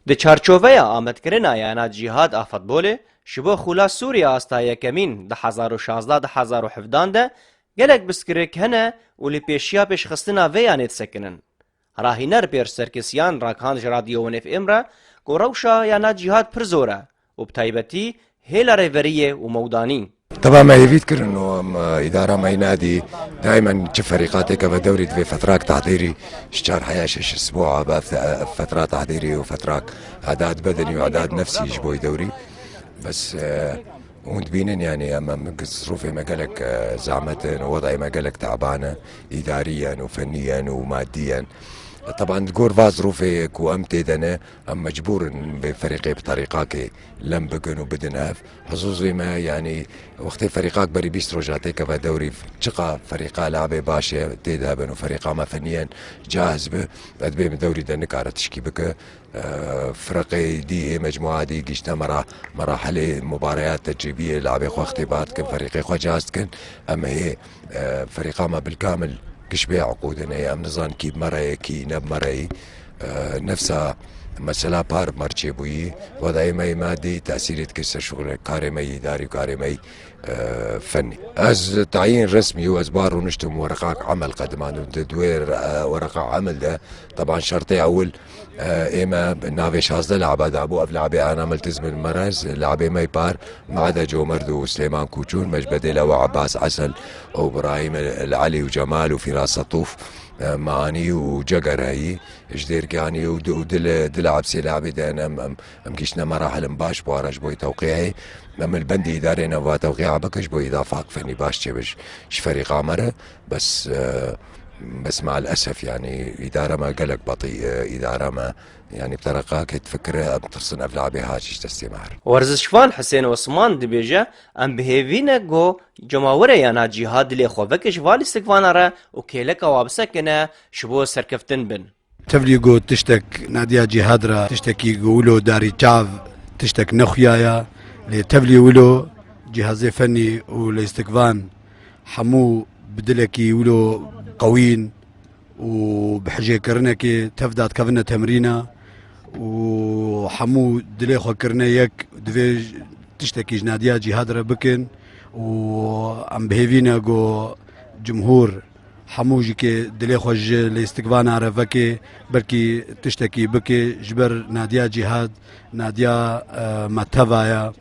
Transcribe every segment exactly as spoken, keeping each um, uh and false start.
Di çarçoveya ametkirina Yana Cîhad a futbolê, ji bo Xula Sûriya asta yekemîn du hezar û şazda du hezar û hevdan de gelek pirsgirêk hene û li pêşiya pêşxistina vê yanê disekinin. Rahîner Pêr Serkisyan ragihan ji Radyo Win F M re ku rewşa Yana Cîhad pir zor e û bi taybetî hêla rêveriyê û mewdanî. Teba me hêvî dikirin û em, e, îdara me yî nadî daimen çi ferîqa têkeve dewrî divê fetrak tehdîrî ji çar heya şeş isbu'a be fe-, fetra tehdîrî û fetrak edad bedenî û edad nefsî ji bo dewrî. Bes, e, hûn dibînin, yanî em, em, zirûfê me gelek, e, zehmet in û wedayê me gelek teban e, îdariyen û feniyen û madiyen. Teban di gor va zirûfê ku em tê de ne, em mecbûr in vê ferîqê bi terîqakê lem bikin û bidin hev. Hizûzê me, yanî wextê ferîqak berî bîst roja têkeve dewrî, çiqa ferîqa labê baş e, tê de hebin û ferîqa me feniyen cahiz bi, ez dibê min dewrî de nikare tişkî bike. E, Fireqê dî ê mecmua dî gişte mera-, merahelê mubareya tecrîbiyê labê xwe ixtîbar dikin, ferîqê xwe cahiz dikin. Em hê, e, ferîqa me bilkamil giş bê eqûdin ê, em nizan kî bi me re ye, kî ne bi me re yî. E, nefsa mesela par merçê bûyî, wedayê me yî madî tesîrê dikir ser şuxulê karê me yî, îdarî û karê me yî, e, fenî. Ez tayîn resmî û ez bar rûniştim wereqak emel qediman û di duê, e, wereqa emel de, teban şertê ewil, e, ê me navê şazdeh laba dabû, ev labê Ana Miltiz bin Merez, labê me yî par, Mehde Comerd û Silêman Kûçûn, Mecbedê Lewa Abbas Esel û Birahîm El Elî û Cemal û Fîra Setûf, e, Meanî û Cegereyî, ji Dêrkanî û di-, û dil-, dila hepsê labê de em, em, em giştine merahilin baş, bi ara ji bo tewqîyê. Em li bendî îdarê ne va tewqîya bike ji bo îdafa fenî baş çêbe ji, ji ferîqa me re. Bes, e, bes mal esef, yanî îdara me gelek betî, e, îdara me, yanî bi tereqakê difikire, em tirsin ev labê hacî ji destê me her. Werzişvan Hisên Osman dibêje, em bi hêvî ne ku cemawerê Yana Cîhad dilê xwe veke ji va lîstikvana re û kêleka wa bisekine ji bo serkeftin bin. Tevlî got tiştek nadiya cîhad re, tiştekî ku wilo darî çav tiştek nexuyaye, lê tevlî wilo cîhazê fenî û lêstikvan hemû bi dilekî wilo qewîn û bi hijêkirinekê tev dadikevine temrîna û hemû dilê xwe kirine yek, divê tiştekî ji nadiya cîhad re bikin û em bi hêvî ne ku cumhûr hemû jikê dilê xwe ji lêstikvana re veke, belkî tiştekî bike ji ber nadiya cîhad, nadiya, e, me teva ye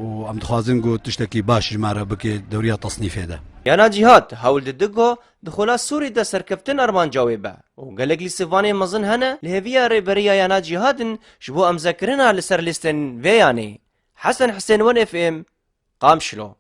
û em dixwazin ku tiştekî baş ji me re bike dewriya tesnîfê de. Yana Cîhad hewl dide ku di Xula Sûrî de serkeftin armanca wê be û gelek lîstikvanê mezin hene li hêviya rêberiya Yana Cîhad in ji bo emzekirina li ser lîstên vê yanê. Hesen Hisên, Wen F M, Qamişlo.